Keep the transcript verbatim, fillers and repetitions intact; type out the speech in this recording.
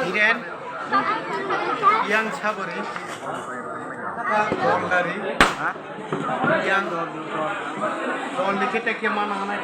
Hiren, yang sabari, bol dari, ha? Yang bol dikit ke mana mana.